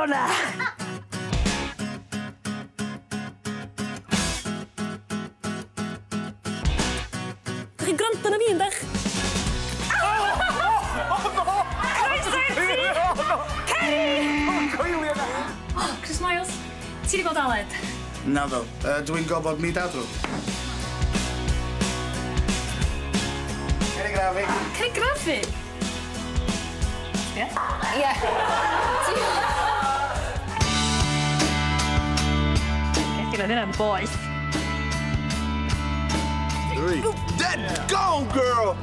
hwnna. Dych chi'n gwrando na fi, yndach? Croeso i'r tŷ! Ceri! Oh, Chris Miles, ti 'di gweld Aled? Naddo. Dwi'n gofod mi dadw. Ceri grafu. Ceri grafu? Ie? Ie. Geth i roedd hynna'n boeth. 3. That go, girl!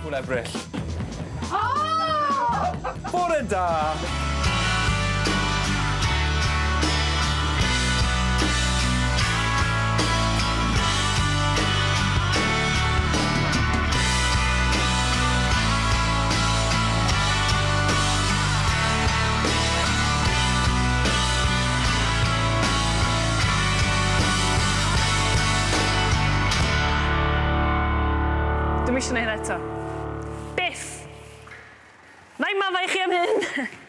Full Ebrill. Oh! Bore da! Dwi'm isio neud hynna eto. Byth! Na'i maddau i chi am hyn!